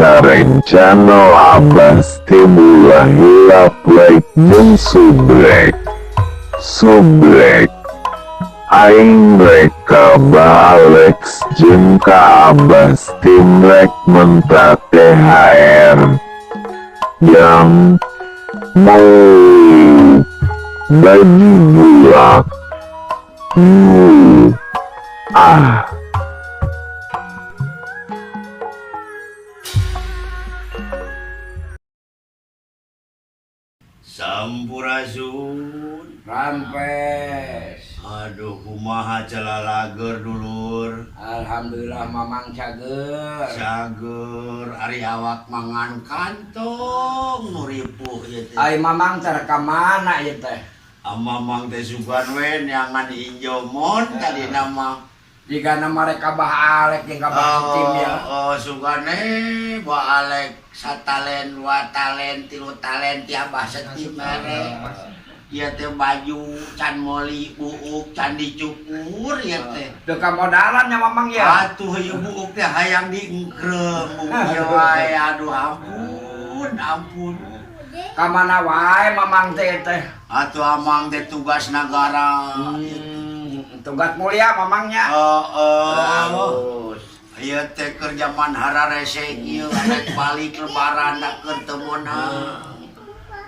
Sareng channel Abah Steam, ulah hilap like jeung subrek subrek. Aing rek ka Bah Alex jeung ka Abah Steam, rek menta THR yang mau baju bulak. Ah. Sampurasun. Rampes. Aduh, kumaha calalager, dulur? Alhamdulillah, Mamang cager. Cager, ari awak mangan kantong nu ripuh ieu teh. Ai Mamang teh ka mana ieu teh? Amamang teh sugan we neangan injomon tadi nama. Jika nama mereka Bah Alek jeung ka Bah Setim ya. Oh, sugan eh Bah Alek satalen, dua talen, tilu talen ti Abah Setim mere. Ieu teh baju can moli, buuk can dicukur ieu teh. Teu kamodalan nya Mamang ya. Atuh ieu buuk teh hayang diengkrem buuk ieu wae, aduh ampun ampun. Ka mana wae Mamang teh teh? Atuh Amang teh tugas nagara. Tugas mulia Mamangnya. Heeh. Halus. Ieu teh keur jaman hararese ieu, rek balik lebaran da keur teu meunang.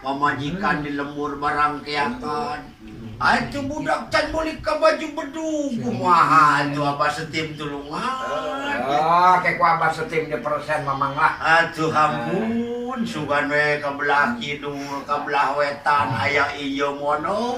Pamajikan di lembur barang keakan. Atuh budak can meuli ka baju bedug, kumaha atuh Abah Setim tulungan. Oh, kayak ku Abah Setim di persen Mamang lah. Atuh ampun, sugan we ka belah kidul, ka belah wetan aya ieu mono.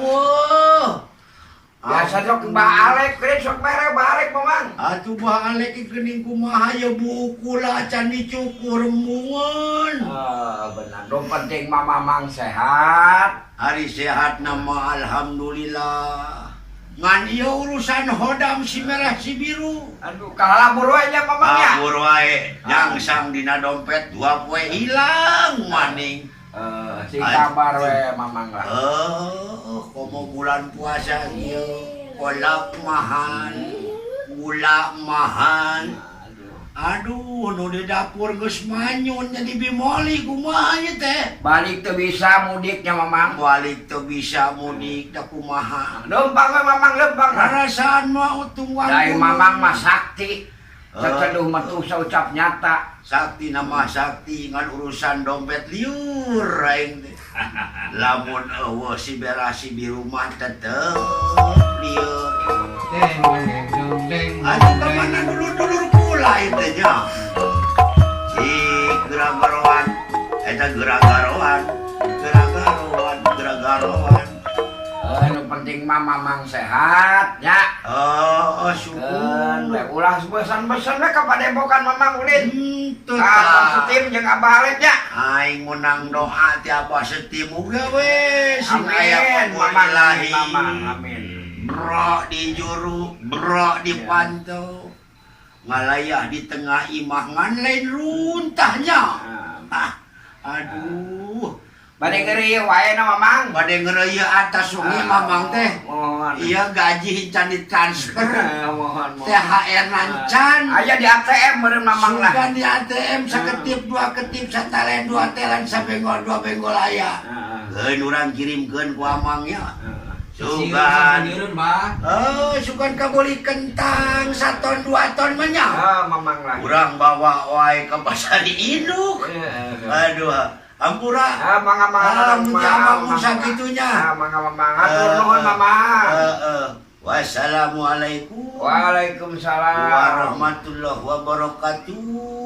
Biasa sok Bah Alek, geuning sok mere Bah Alek Mamang. Atuh Bah Alek geuning kumaha ieu buuk kula can dicukur embungeun. Ah, benar. Nu penting mah Mamang sehat. Hari sehat nama alhamdulillah. Ngan ieu urusan hodam si merah si biru. Aduh, kalalabur wae nya Mamang ya. Kabur wae, nyangsang dina dompet 2 poe hilang maning. Eh, sing sabar we Mamang lah. Oh, komo bulan puasa ieu, kolak mahal, gula mahal. Aduh. Aduh, nu di dapur geus manyun jadi bimoli, kumaha ieu teh? Balik teu bisa mudiknya Mamang. Balik teu bisa mudik da kumaha? Leumpang we Mamang, leumpang. Rarasaan mah utung. Dai Mamang mah sakti. Seceduh metu saucap nyata. Sakti nama sakti, ngan urusan dompet liur aing teh. Lamun euweuh si merah si biru mah tetep liur. Aduh, ka mana dulur-dulur kula ieu teh nya? Cik gerak-garoan, eta gerak-garoan, gerak-garoan, gerak-garoan. Eh, nu penting mah Mamang sehat ya. Oh, Keun syukur. We ulah bosan-bosan we ka padepokan Mamang ulin. Henteu Ka Abah tah. Setim jeung Abah Alek nya. Aing menang doa ti Abah Setim uga we sing aya Amin, kabul Mamang, ilahi. Mamang, amin. Bro di juru, bro di pantau. Ngalayah di tengah imah ngan lain runtahnya. Ah, aduh. Bade ngeri wae na Mamang. Bade ngeureuy atas sungai Mamang teh. Mohon. Iya, gaji can ditransfer. Mohon, mohon. THR nancan. Aya di ATM meureun Mamang lah. Sugan di ATM saketip dua ketip, satalen dua telen, sabenggol dua benggol aya. Heeh. Keun urang kirimkeun ku Amang nya. Sugan. Bah. Oh, sugan kabeli kentang saton 2 ton mah nya. Ah, Mamang lah. Urang bawa wae ke pasar induk. Heeh. Aduh, ampura. Ah, mangga mangga. Ah, mun Amang mun sakitunya. Ah, mangga Mamang. Hatur nuhun Mamang. Heeh. Wassalamualaikum Waalaikumsalam. warahmatullahi wabarakatuh.